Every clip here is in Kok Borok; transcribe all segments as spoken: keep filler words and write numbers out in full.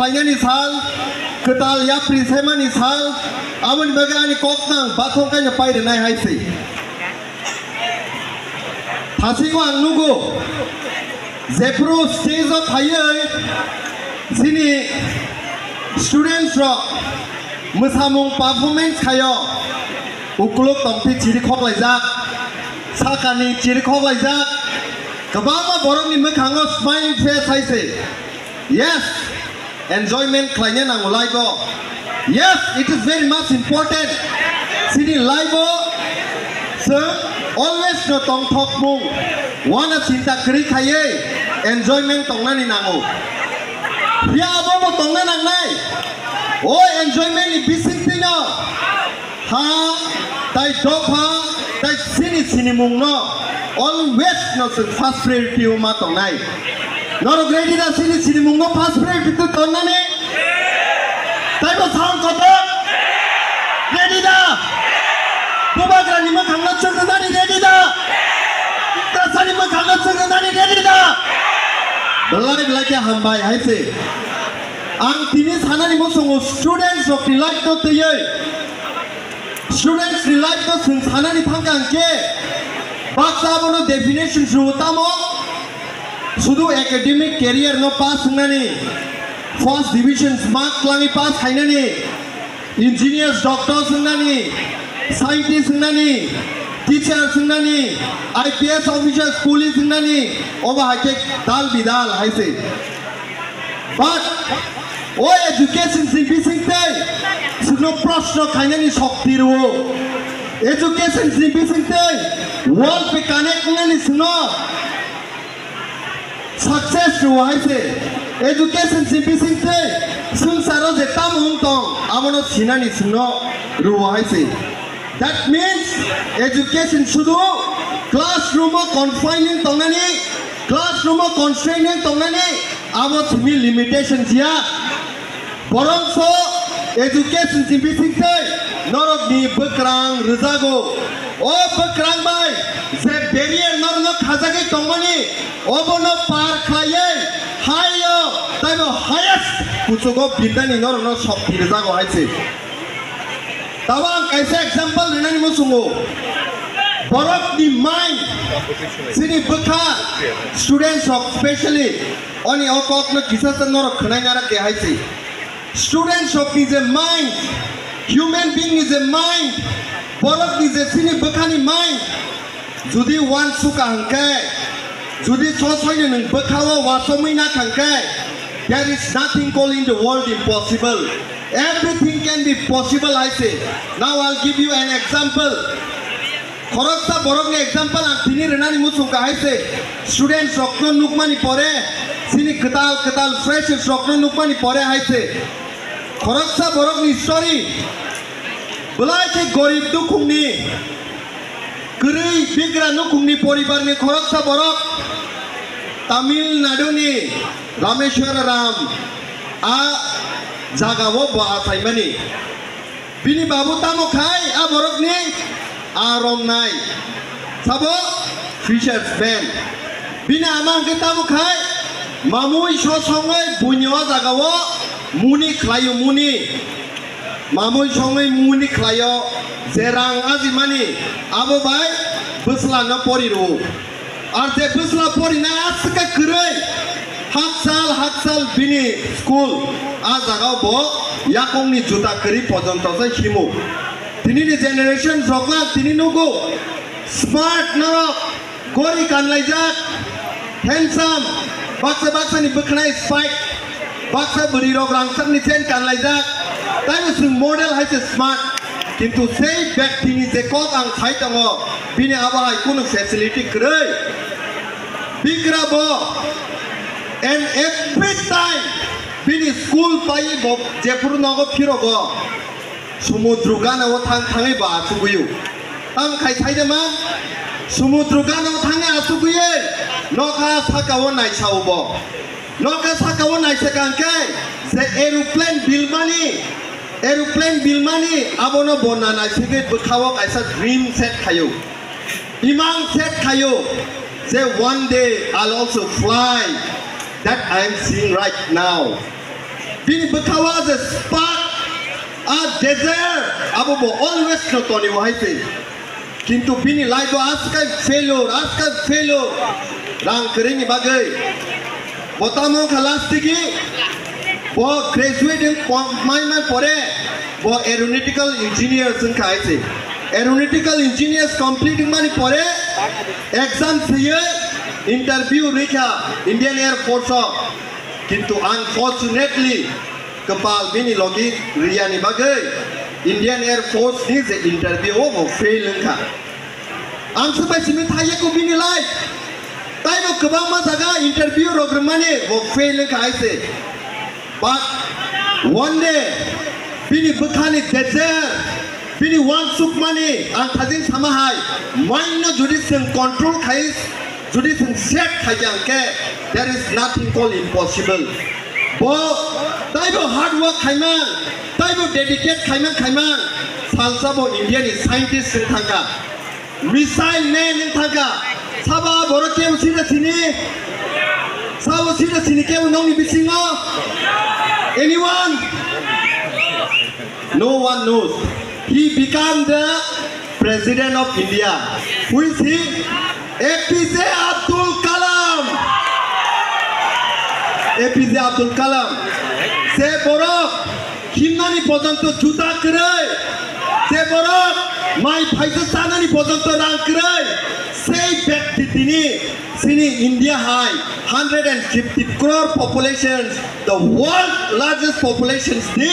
Painani sal, kwtal yapri semani sal, aboni bagwi ani kok nang bathong kaino pai rwnai hai se. Thasingo ang nugo, jephru stage o phaiwi chini students rok mwsamung performance khaio, ukuluk tongthi chiri khoklaijak, sakani chiri khoklaijak, kwbangma borokni mwkhango smiling face hai se. Yes, enjoyment khlaina nango life o. Yes, it is very much important. Chini life o chwng always no tongthokmung, wana chinta kwrwi khaiwi enjoyment tongnani nango. Phiya abo bo tongna nangnai. O enjoyment ni bisingtwi no ha, tai dopha, tai sini sinimung no always no chwng first priority o ma tongnai. Norok ready da sini sinimung no first priority to tonnani? Tai bo sound kotor? Ready da? Bubagra ni mwkhang no chwng nani ready da? Tiprasa ni mwkhang no chwng nani ready da? Belai belai khe hambai hai se. Ang tini sanani muchungo students rok ni life no twiwi. Students ni life no chwng sanani thangkha hwnkhe, baksa abono definition rwo tamo, sudu academic career no pass wngnani, first division mark twlangwi pass khainani, engineers, doctors wngnani, scientist wngnani, teachers wngnani, I P S officers, police wngnani, obo hai khe dal bidal hai se. But o education ni bisingtwi chwngno proshno khainani shokti rwo. Education ni bisingtwi world bai connect wngnani chwngno success rwo hai se. Education ni bisingtwi swngcharo je tamo wng tong abono sinani chwngno rwo hai se. That means education sudu classroom o confining tongnani, classroom o constraining tongnani, abo simi limitation jiya. Borokso education ni bisingtwi norokni bwkrang rwjago. O bwkrang bai je barrier norokno khajagwi tongmani, obono par khlaiwi haio, taibo highest kuchugo bindani norokno shokti rwjago hai se. Tabo ang kaisa example rinani muchungo. Borokni mind, chini bwkha, students rok specially, oni o kokno kisa se norok khwnai nara ke hai se. Students rok ni je mind, human being ni je mind, borok ni je chini bwkha ni mind, jodi uansukha hwnkhe, jodi sosoino nwng bwkhao uasomwi nakha hwnkhe, there is nothing called in the world impossible. Everything can be possible, I say. Now I'll give you an example. Khoroksa borokni example ang tini rwnani muchungkha hai se. Students rokno nukmani pore, chini kwtal kwtal freshers rokno nukmani pore hai se. Khoroksa borokni story. Belai khe gorib dukhungni, kwrwi bigra nukhungni poribarni khoroksa borok Tamil Naduni Rameshwara Ram a jagao bo achaimani. Bini babu tamo khai a borokni a romnai sabo fisherman. Bini ama hwnkhe tamo khai mamui sosongwi buini o jagao muni khlaio muni. Mamui songwi muni khlaio je rang ajimani abo bai bwslano pori rwo. Ar je bwsla porinai aswk khe kwrwi, hakchal hakchal bini school, a jagao bo yakongni juta kwrwi pojonto se himo. Tinini generation rokno tini nugo, smart norok, gori kanlaijak, handsome, baksa baksani bwkhanai spike, baksa bwrwi rok rangchakni chain kanlaijak, taibo chwng model hai se smart, kintu sei bektini je kok ang sai tongo, bini abo hai kunu facility kwrwi. Bigra bo, and every time bini school pai bo jephuru nogo phirogo, Sumudru gana o thang thangwi ba achugwi o. Tamo khai sai de man? Sumudru gana o thangwi achugwi nokha saka o naisa o bo. Nokha saka o naisa kang khe je aeroplane bilmani, aeroplane bilmani abono bo na naisingwi bwkha o kaisa dream set khaio. Imang set khaio je one day I'll also fly that I am seeing right now. Bini bwkhao je spark, a desire, abo bo always no tonwi bo hai se. Kintu bini life o aswk failure, aswk failure. Rang kwrwini bagwi. Bo tamo wngkha last digi, bo graduate wng po-, mai mai pore, bo aeronautical engineer wngkha hai se. Aeronautical engineers complete wngmani pore, exam swiwi interview rwikha Indian Air Force o. Kintu unfortunately, kwpal bini logi riyani bagwi Indian Air Force ni je interview o bo fail wngkha. Ang swbai simi thaiya ko bini life. Taibo kwbangma jaga interview rok rwmani bo fail wngkha hai se. But one day bini bwkhani desire, bini uansukmani ang thajin sama hai, mind no jodi chwng control khai, jodi chwng set khai khe, there is nothing called impossible. Bo taibo hard work khaimang, taibo dedicate khaimang khaimang, salsa bo India ni scientist wng thangkha. Missile man wng thangkha. Sabo borok kebo sida sini? Sabo sida sini kebo nongni bisingo? Anyone? No one knows. He become the president of India. Who is he? A P J Abdul Kalam. A P J Abdul Kalam. Se borok himnani pojonto juta kwrwi, je borok mai phaisa chanani pojonto rang kwrwi, sei byakti tini chini India hai hundred and fifty crore populations, the world largest populations ni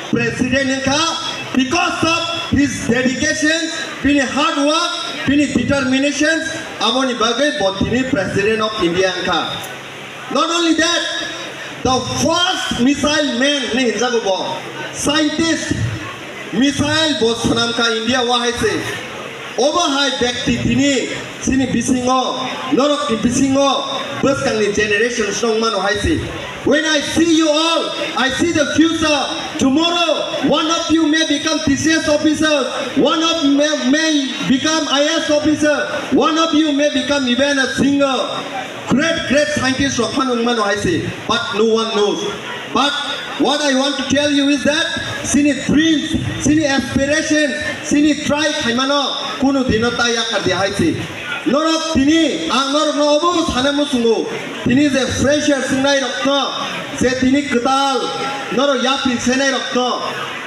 president wngkha. Because of his dedication, bini hard work, bini determination, aboni bagwi bo tini president of India wngkha. Not only that, the first missile man hinwi hinjago bo, scientist, missile bo swnamkha India o hai se. Obo hai byakti tini chini bisingo, norokni bisingo bwskangni generation song mano hai se. When I see you all, I see the future. Tomorrow, one of you may become T C S officer, one of may, may become I A S officer, one of you may become even a singer. Great, great scientist rok phano wngmano hai se, but no one knows. But what I want to tell you is that chini dreams, chini aspirations, chini try khaimano kunu dino ta yakar di hai se. Norok tini ang norokno obo sana musungo, tini je fresher singnai rokno, je tini kwtal norok yapri senai rokno,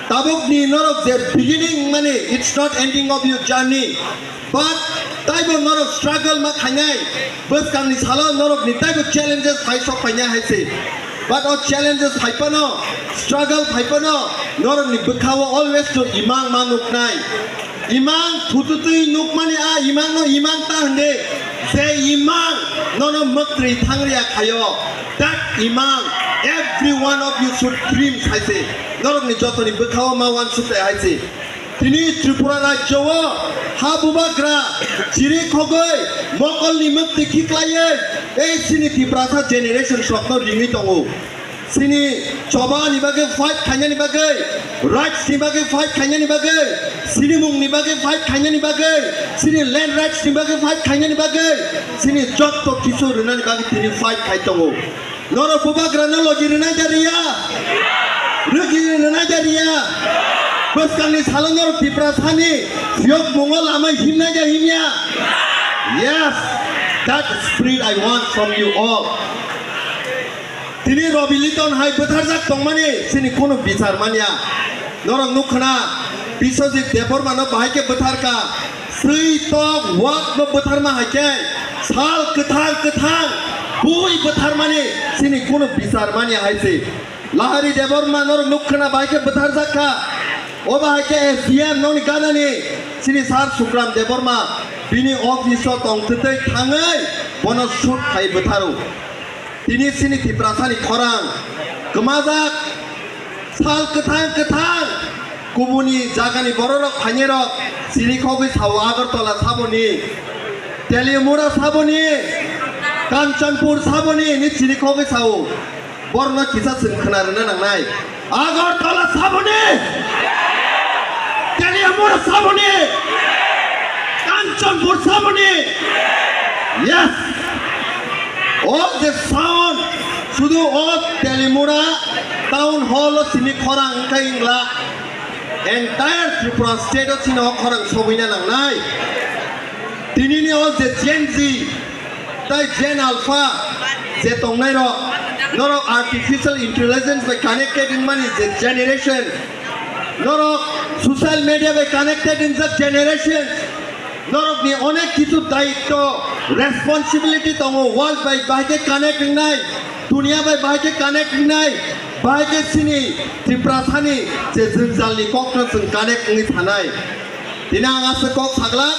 tabukni norok je beginning mani, it's not ending of your journey. But taibo norok struggle ma khainai, bwskangni salo norokni taibo challenges phai sok phainai hai se. But o challenges phai phano, struggle phai phano, norokni bwkhao always to imang ma nuknai. Imang thututwi nukmani a imangno imang ta hwnde, je imang nono mwktwi thangriya khaio. That imang, every one of you should dream hai se. Norokni jotoni bwkhao ma uansuknai hai se. Tini Tripura rajyo o ha bubagra chiri khogwi mokolni mwktwi khiklaiwi ei chini Tiprasa generation sokno ringwi tongo. Chini chobani bagwi fight khainani bagwi, rights ni bagwi fight khainani bagwi, sinimung ni bagwi fight khainani bagwi, chini land rights ni bagwi fight khainani bagwi, chini jotto kisu rwnani bagwi tini fight khai tongo. Norok bubagrano logi rwnai da riya? Rwgi rwnai da riya? Bwskangni salo norok Tiprasani phiyok mungo lama himnai da himya? Yes, that spirit I want from you all. Tini Robi Liton hai bwtharjak tongmani chini kunu bichar manya. Norok nukkhna Biswajit Debbarmano bahai khe bwtharkha. Swi tok wak no bwtharma hai khe sal kwthang kwthang bui bwtharmani chini kunu bichar manya hai se. Lahari Debbarma norok nukkhna bahai khe bwtharjak kha. Obo hai khe S D M nokni ganani chini sir Sukram Debbarma bini office o tongthwtwi thangwi bono shoot khai bwtharo. Tini chini Tiprasani khorang kwmajak. Sal kwthang kwthang kubuni jagani bororok phainairok chini khogwi sao Agartala saboni, Teliamura saboni, Kanchanpur saboni ni chini khogwi sao. Borno kisa chwng khna rwna nangnai. Agartala saboni, Teliamura saboni, Kanchanpur saboni. Yes. All the sound, sudu o Teliamura, Town hall o simi khorang wngkha wngla, entire Tripura state o chini o khorang sogwina nangnai. Tinini o je Gen Z tai Gen Alpha je tongnai rok, norok artificial intelligence bai connected wngmani je generation, norok social media bai connected wngjak generation, norokni onek kichu daitto, responsibility tongo, world bai bahai khe connect wngnai, dunia bai bahai khe connect wngnai, bahai khe chini Tiprasani je jwngjalni kokno chwng connect wngwi thanai. Tini ang aswk kok saglak,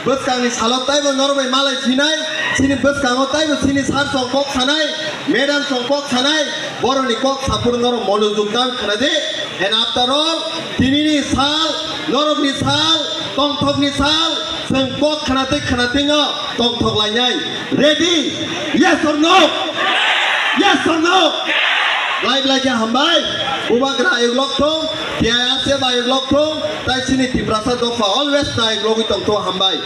bwskangni salo taibo norok bai malai sinai, chini bwskango taibo chini sir chong kok sanai, madam chong kok sanai, borokni kok saphuru norok monojog dang khna di. And after all, tinini sal, norokni sal, tongthokni sal, chwng kok khna twi khna twino tongthok lainai. Ready? Yes or no? Yes or no? Belai belai khe hambai. Bubagra ayuk lok thung, T I R C F ayuk lok thung, tai chini Tiprasa dopha always ta ayuk logwi tong thung, hambai.